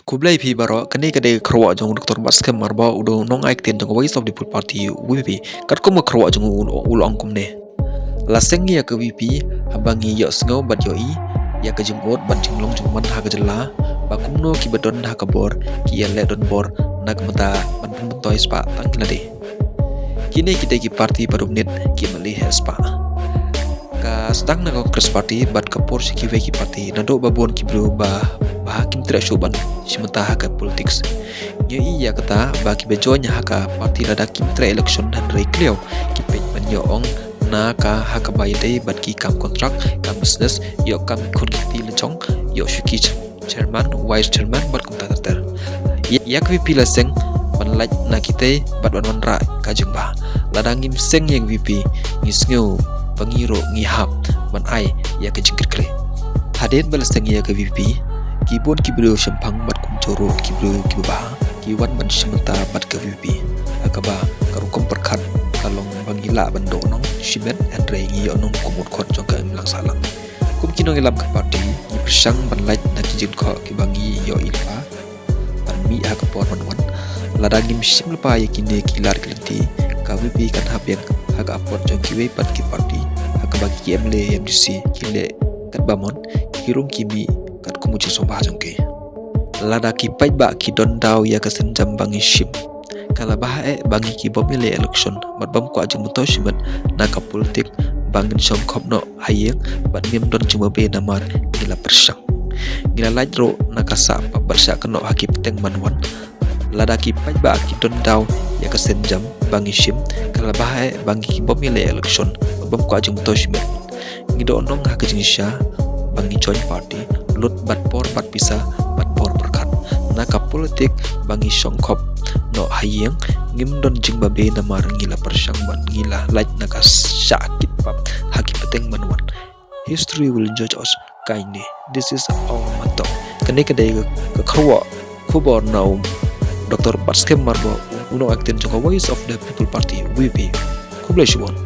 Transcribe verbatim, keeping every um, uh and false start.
Khublei phi baroh, kane ka dei ka kyrwoh jong u Doctor Batskhem Myrboh, u dei u nongai ktien jong ka Voice of the People Party, V P P. Katkum ka kyrwoh jong u, u la ong kumne. La seng ïa ka V P P haba ngi ïohsngew bad ïohi ïa ka jingud bad jinglong jingman ha ka jylla, ba kumno kiba don ha ka bor ki ïaleh donbor na ka bynta ban pynbtoi spah tang ïa lade. Kine ki dei ki party ba dum nit ki mali heh spah. Ka sdang na ka Congress Party bad ka por sha kiwei ki party, naduh ba bun ki briew ba, ba kim treh shuh ban shim bynta ha ka politics. Ngi ïohi ïa kata ba kiba join ha ka party lada kim treh election hynrei khlem ki peit ban ïoh ong na ka ha kaba ïadei bad ki kam contract, kam business, ïoh kam khun ki kti lajong, ïoh shuki chairman, vice chairman bad kumta ter ter. Ïa, ïa ka V P P la seng ban lait na kitei bad ban wanrah ka jingbha. Lada ngim seng ïa ka V P P, ngi sngew ba ngi ruh ngi hap ban ai ïa ka jingkitkhlieh. Hadien ba la seng ïa ka V P P, ki bun ki briew shemphang bad kumjuh ruh ki briew kiba bha ki wan ban shim bynta bad ka V P P. Ha kaba ka rukom pyrkhat ka long ba ngi lah ban doh nong shimet hynrei ngi ïoh nong kum u dkhot jong ka imlang sahlang. Kum ki nongïalam ka party, ngi pyrshang ban lait na ki jingkhoh kiba ngi ïohi lypa ban mih ha ka por ban wan. Lada ngim shim lypa ïa kine ki lad ki lynti, ka V P P kan hap ïeng ha ka apot jong kiwei pat ki party, ha kaba ki M L A, M D C ki leh katba mon, ki rung ki mih katkum u jingsngewbha jong ki. Lada ki paidbah ki don daw ïa ka sienjam ba ngi shim, ka la bha eh ba ngi ki bym ïaleh election bad bym kwah jingmyntoi shimet na ka politik, ba ngin shongkhop noh ha ïing bad ngim don jingbabe namar ngi la pyrshang. Ngi la lait ruh na ka sah pap bad shah kynnoh ha ki pateng ban wan. Lada ki paidbah ki don daw ïa ka sienjam ba ngi shim, ka la bha eh ba ngi ki bym ïaleh election bad bym kwah jingmyntoi shimet. Ngi doh nong ha ka jingshisha ba ngi join party, lut bad por bad pisa bad por pyrkhat. Na ka politik ba ngi shongkhop noh ha ïing, ngim don jingbabe namar ngi la pyrshang bad ngi la lait na ka sah kit pap ha ki pateng ban wan. History will judge us kindly. This is our motto. Kane ka dei ka, ka kyrwoh khubor na u Doctor Batskhem Myrboh, u nongai ktien jong ka Voice of the People Party, V P P. Khublei shibun.